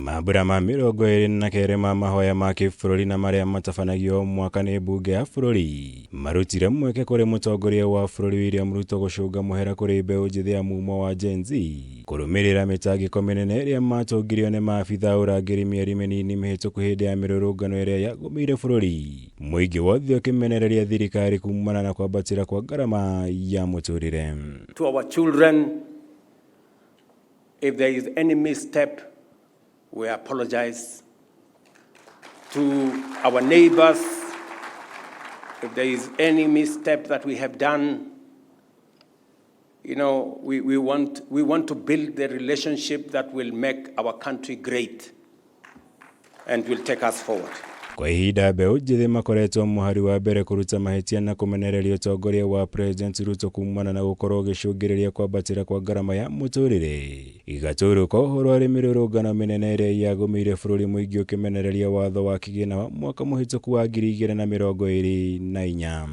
Mambura ma 22 ma mahoya ma kĩbũrũri na marĩa matabanagio o mwaka nĩ mbunge ya bũrũri marutire mweke kũrĩ mũtongoria wa bũrũri William Ruto gũcũnga mũhera kũrĩ mbeũ njĩthĩ ya mumo wa Gen Z kũrũmĩrĩra mĩtangĩko mĩnene ĩrĩa matũngirio nĩ maabitha a ũrangĩri mĩeri mĩnini mĩhĩtũku hĩndĩ ya mĩrũrũngano ĩrĩa yagũmĩire bũrũri mũingĩ wothe ũkĩmenereria thirikari kumana na kwambatĩra kwa ngarama ya mũtũrĩre. To our children, if there is any misstep, we apologize. To our neighbors, if there is any misstep that we have done, we want to build the relationship that will make our country great and will take us forward. Kwa ihinda mbeũ njĩthĩ makoretwo mũhari wa mbere kũruta mahĩtia na kũmenereria ũtongoria wa President Ruto kumana na gũkorwo ũgĩcũngĩrĩria kwambatĩra kwa ngarama ya mũtũrĩre igatũrũka ũhoro harĩ mĩrũrũngano mĩnene ĩrĩa yagũmĩire bũrũri mũingĩ ũkĩmenereria watho wa kĩgĩna wa mwaka mũhĩtũku wa 2024.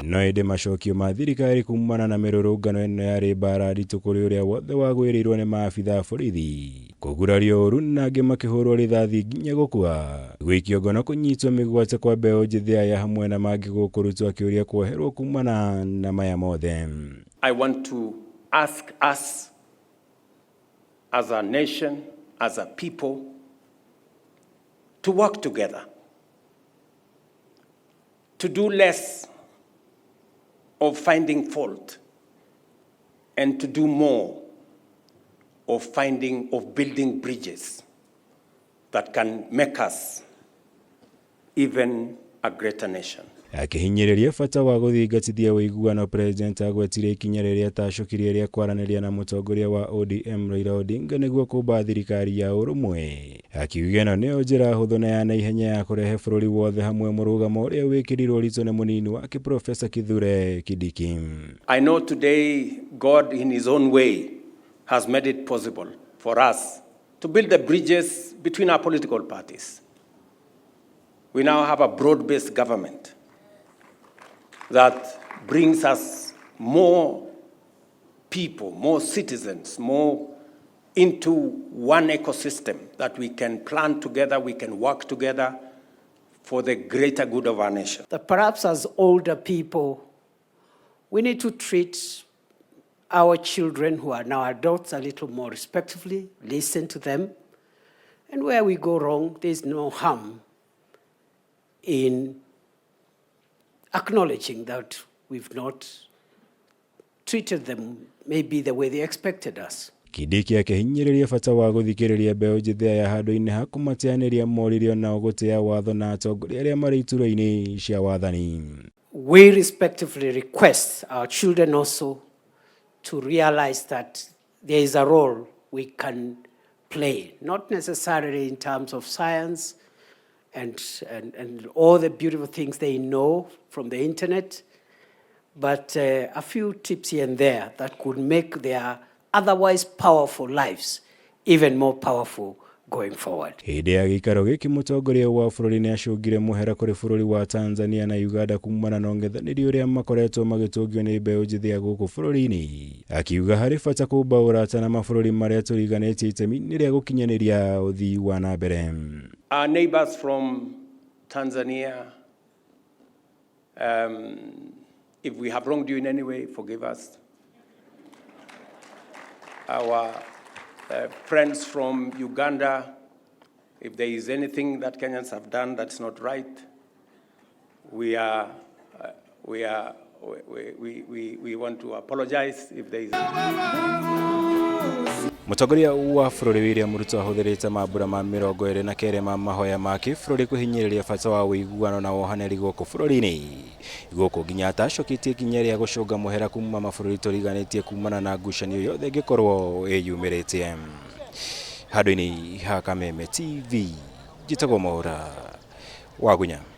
No ĩndĩ macokio ma thirikari kumana na mĩrũrũngano ĩno yarĩ mbara nditũ kũrĩ ũrĩa wothe wagwĩrĩirwo nĩ maabitha a borithi kũgurario ũru na angĩ makĩhũrwo rithathi nginya gũkua, gũikio ngono, kũnyitwo mĩgwate kwa mbeũ njĩthĩ aya hamwe na mangĩ gũkũ Ruto akĩũria kuoherwo kumana na maya mothe. I want to ask us as a nation, as a people, to work together, to do less of finding fault and to do more of building bridges that can make us even a greater nation. Akĩhinyĩrĩria bata wa gũthingatithia ũiguano, President agwetire ikinya rĩrĩa atacũkirie rĩa kwaranĩria na mũtongoria wa ODM Raila Odinga nĩguo kũmba thirikari ya ũrũmwe, akiuga ĩno nĩyo njĩra hũthũ na ya naihenya ya kũrehe bũrũri wothe hamwe, mũrũgamo ũrĩa wĩkĩrirwo ũritũ nĩ mũnini wake Profesa Kithure Kindiki. I know today God, in His own way, has made it possible for us to build the bridges between our political parties. We now have a broad based government that brings us more people, more citizens, more into one ecosystem that we can plan together, we can work together for the greater good of our nation. That perhaps as older people, we need to treat our children who are now adults a little more respectfully, listen to them, and where we go wrong, there's no harm in acknowledging that we've not treated them maybe the way they expected us. Kindiki akĩhinyĩrĩria bata wa gũthikĩrĩria mbeũ njĩthĩ aya handũ-inĩ ha kũmateanĩria moririo nao gũtĩa watho na atongoria arĩa marĩ iturwa-inĩ cia wathani. We respectively request our children also to realize that there is a role we can play, not necessarily in terms of science and all the beautiful things they know from the internet, but a few tips here and there that could make their otherwise powerful lives even more powerful going forward. Hĩndĩ ya gĩikaro gĩkĩ mũtongoria wa bũrũri nĩ acũngire mũhera kũrĩ bũrũri wa Tanzania na Uganda kumana na ũng'ethanĩri ũrĩa makoretwo magĩtũngio nĩ mbeũ njĩthĩ ya gũkũ bũrũri-inĩ, akiuga harĩ bata kũmba ũrata na mabũrũri marĩa tũriganĩtie itemi-inĩ rĩa gũkinyanĩria ũthii wa na mbere. Our neighbors from Tanzania, if we have wronged you in any way, forgive us. Our friends from Uganda, if there is anything that Kenyans have done that's not right, we, are, we want to apologize if there is. Mũtongoria wa bũrũri William Ruto ahũthĩrĩte mambura ma 29 ma mahoya ma kĩbũrũri kũhinyĩrĩria bata wa ũiguano na wohanĩri gũkũ bũrũri-inĩ gũkũ nginya atacũkĩtie ikinya rĩa gũcũnga mũhera kuma mabũrũri tũriganĩtie kumana na ngucanio yothe ĩngĩkorwo ĩyumĩrĩtie. Handũ-inĩ ha Kameme TV, njĩtagwo Mwaũra Wagunya.